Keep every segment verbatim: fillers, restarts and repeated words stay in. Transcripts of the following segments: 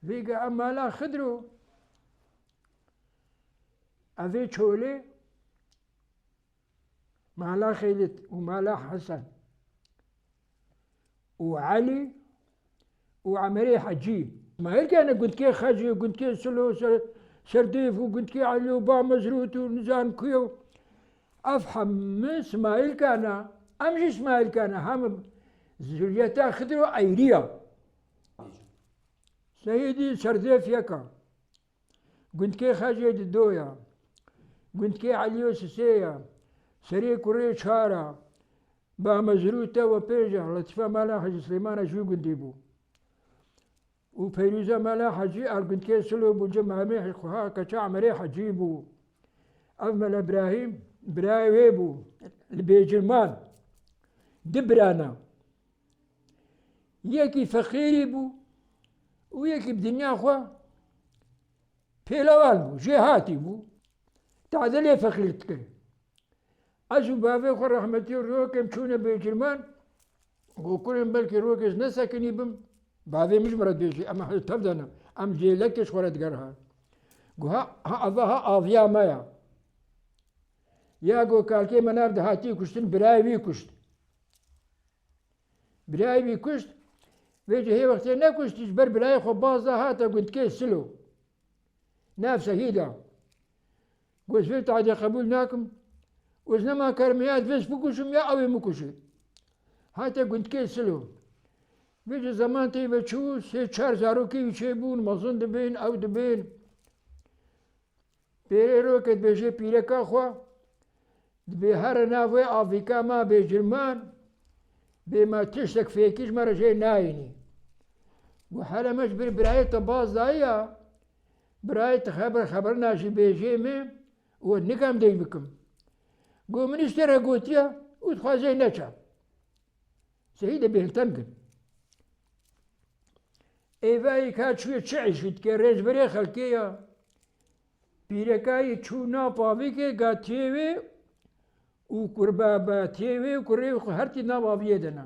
Vêga em mala Xidro, evê çolê, mala Xêlit û mala Hesen û Elî û Emerê Hecî. Mahir kene gundkê Xecî, gundkê Silo, Ser-, Serdêf û gundkê Elî û Ba Mezrût û nizan ku yo. Ev hemû Smaîl kene, em jî Smaîl kene, hemû zuriyeta Xidro eyriya. Seyîdî Serdêf yeka. Gundkê Xecê di do ya. Gundkê Elîyo sisê ya. Serê kurê çar a. Ba Mezrûte we pênc a. Letîfa mala Hecî Silêmana ji wî gundî bû. Û Peyrûza mala Hecî al gundkê Silo bû, cem Hemê Xweha keça Emerê Hecî bû. Ev Mela Birahîm birayê wê bû. Li Bêcirman. Di birana. Yekî feqîrî bû û yekî bi dinya xwe pêlewan bû, jêhatî bû. Tadilê feqîr dikir. Ez û bavê xwe rehmetî rokêm çûne Bêcirman, got, kurên belkî rokê ez nesekinî bim, bavê min ji min re dibêjî, em hê tev de ne, em jêlekê ji xwe re digeriha. Got, ha, ha, eva ha aviya me ya. Ya got, kalkê me nav de hatî kuştin, birayê wî kuşt. Birayê wî kuşt, vê cihê wextê nekuşt, ji ber birayê xwe baz da hate gundkê Silo. Nav şehîda. Got, vê tadê qebûl nakim. Û ez nema karim ya ez vê bikuşim ya ew ê min kuşe. Hate gundkê Silo. Vê cih zeman tê ve çû, sê çar zarokê wî çêbûn, mezin dibên, ew dibên. Pêrê roke dibêje pîreka xwe, dibê here nav wê avîka ma Bêcirman, bê ma tiştek fêkî ji me re jê nayînî. Got, hele me ji bir birayê te baz daye ya, birayê te xeber, xeberina jî bêjê me û ez nikem dêj bikim. Got, min îştê re gotiye û dixwazê neçe. Sehî de bêhilten kin. Êvayî ka çûye çi îşî dike, rêzberê xelkê ya. Pîrekayî çû nav avîkê, gatiyê wê û kurbabatiyê wê û kurê wê xwe hertî nav aviyê de ne.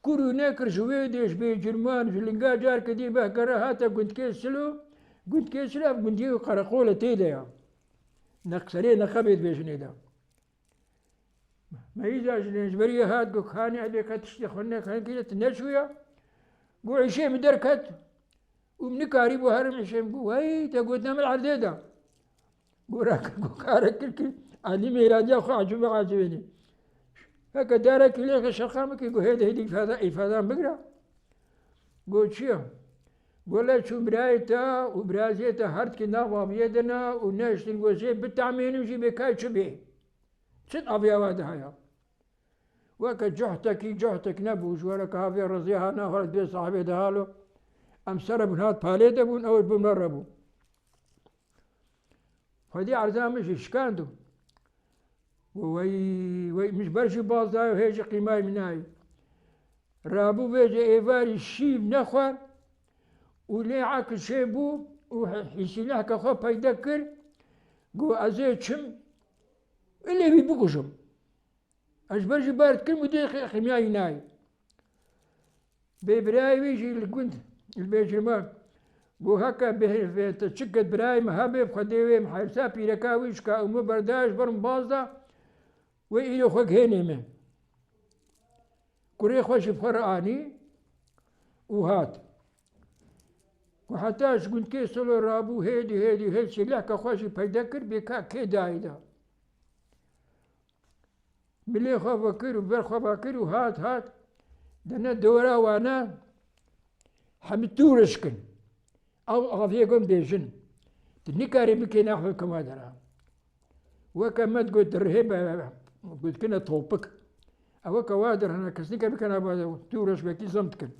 Kur û nekir ji wê dê ji Bêcirman, ji linga carke dî behgere hate gundkê Silo, gundkê Silo ev gundiyê wê qereqole tê de ya. Neqserê neqebê dibêjinê de. Meyîza ji lêncberiyê hat, got, "Kanî Elî qet tiştê xwe neke, hinkî tu neçûya?" Got, "Îşê min derket û min nikarîbû herim îşê min." Got, "Wey, te gotina min erdê da." Got, "Rake, got, kare kir ki Elî mêradiya xwe ecûbe ecûbênî. Heke darekî lêxe şeqa min kî." Got, "Hêdî, hêdî îfada, îfadan bigira." Got, "Çi ye?" Got, "Le çû birayê te û biraziyê te hertkî nav aviyê de ne û neştin got jê bitamênim jî bê kay çi bê." Çi aviya wa de haya? Weke cuhtekî, cuhtek nebû, ji were ke havê reziya hana, hol bê sahibê de halo. Em sere bûn hat palê de bûn, ew bûn me re bû. Xwedî erza min jî şikand û. Wey, wey, min ji ber jî baz dayo, hê jî qîmay min nayê. Rabû vê jî êvarî şîv nexwar û lê ekil çê bû û hîsîlehke xwe peyde kir, got, "Ez ê çim, ilê wî bikujim." Ez ji ber jî ber dikim û dê xi-, ximyayî nayê. Bê birayê wî jî li gund, li Bêcirman. Got, "Heke bê, bê te çi ket birayê min hebê, bi Xwedê wê min heysa pîreka wî şika û min berdaye ji ber min baz da, wê îro xwe gihênê min." Kurê xwe jî bi xwe re anî û hat. Ku heta ji gundkê Silo rabû, hêdî, hêdî, hêdî, hêdî, lehke xwe jî peyde kir, bê ka kê dayê da. Milê xwe vekir û ber xwe vekir û hat, hat. Dene dewra wane hemî tûriş kin. Ew aviyê gon bêjin. Tu nikarî bikê nexwe kema dera. Weke me digot dirihê be, gotkine topik. Ew weke wa dirhine kes nike bikene ba tûriş wekî zim dikin.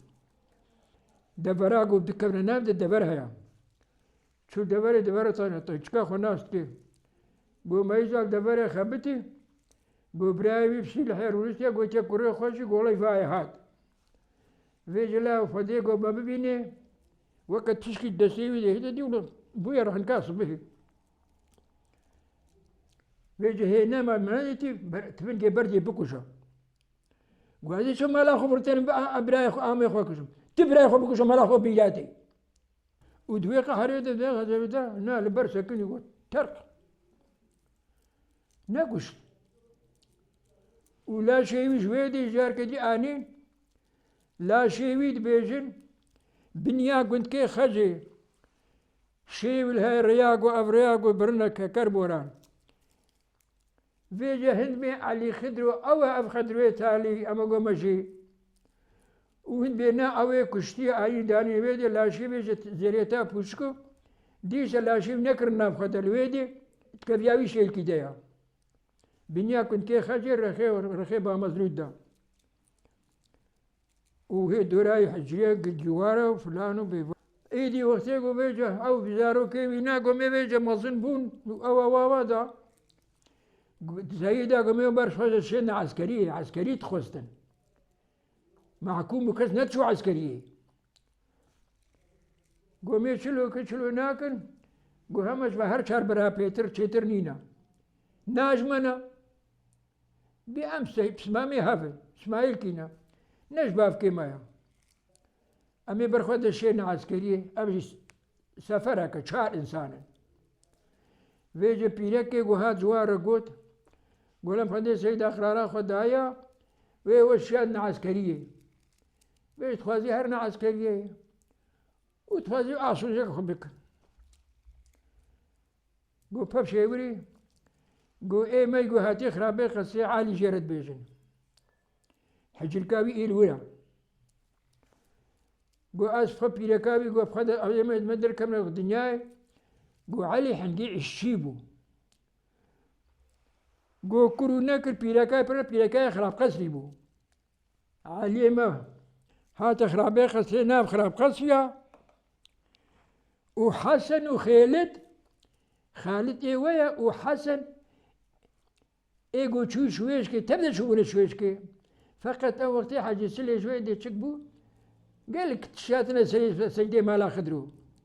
Devera got dikevne nav de dever heye. Çû deverê, deverê tane, te çika xwe nas dikê. Got, "Meyza deverê xebitî." Got, "Birayê wî bi sîlehê rûniştiye, gotiye kurê xwe jî golê vayê hat." Vê jî la Xwedê got, "Me bibînê." Weke tişkî destê wî de hîde dî û bûye rehinka sibihê. Vê jî hê nema me nedîtî, ber-, tivingê berdê bikuje. Got, "Ez ê çi mala xwe birtênim, bi a-, a birayê xwe, amê xwe kujim." Tu birayê xwe bikuje mala xwe bîlatê. Û di wê qeherê de, de xezebê de, ne li ber sekinî got, terk. Nekuşt. Û laşê wî ji wê dî jarkê dî anîn, laşê wî dibêjin, biniya gundkê Xecê, şêw li her rêya ku ev rêya ku birine keker boran. Vêce hind bê Elî Xidro, ew e ev Xidroyê talî, ema go me jî. Û hind bê ne ew ê kuştiye, ayî danî wê dê, laşê vêce zêrêta pûçik û dîse laşê wî nekirin nav xwe de li wê dê, dikeviya wî şêlkî de ya. Biniya kundkê Xecê rexê, rexê Bamezlûd da. Û hê dorayê hicrê gi-, giwara û filan û bêva. Êdî wextê ku vêce ew bi zarokê wî ne, ku me vêce mezin bûn û ew ew ew da. Zeyî da ku me ber xwe şên eskerî, eskerî dixwestin. Mehkûm û kes nediçû eskeriyê. Go me çilo ki çilo nakin, go heme ji me her çar bira pêtir çêtir nîne. Na ji me ne. Bê em sey-, pismamê hev in, Îsmaîl kî ne? Ne ji bavkê me ya. Em ê ber xwe de şêne eskeriyê, ev jî sefereke, çar însan in. Vêce pîrekê ku hat ji wan re got, Golem Xwedê seyda xirara xwe daye, wê we şiyandine eskeriyê. Vê dixwazî herine eskeriyê û dixwazî asûzek xwe bikin. Got, pevşê wirî, got, ê me, got, hatî xirabê qesê Elî jê re dibêjin. Hicirka wî ê li wir e. Got, ez xwe pîreka wî, got, xwe de, ev ê me, me derkevne dinyayê. Got, Elî hingî îşçî bû. Got, kur û nekir pîreka pir, pîreka xirabqesrî bû. Eliyê me hate xirabê qesrê nav xirabqesiya û Hesen û Xêlid, Xalid ê we ye û Hesen ê ku çû şwêşkê, tev de çûbûne şwêşkê. Feqet ew wextê Hecî Silê ji wê dê çik bû, gelek tişatine serê seydê mala Xidro.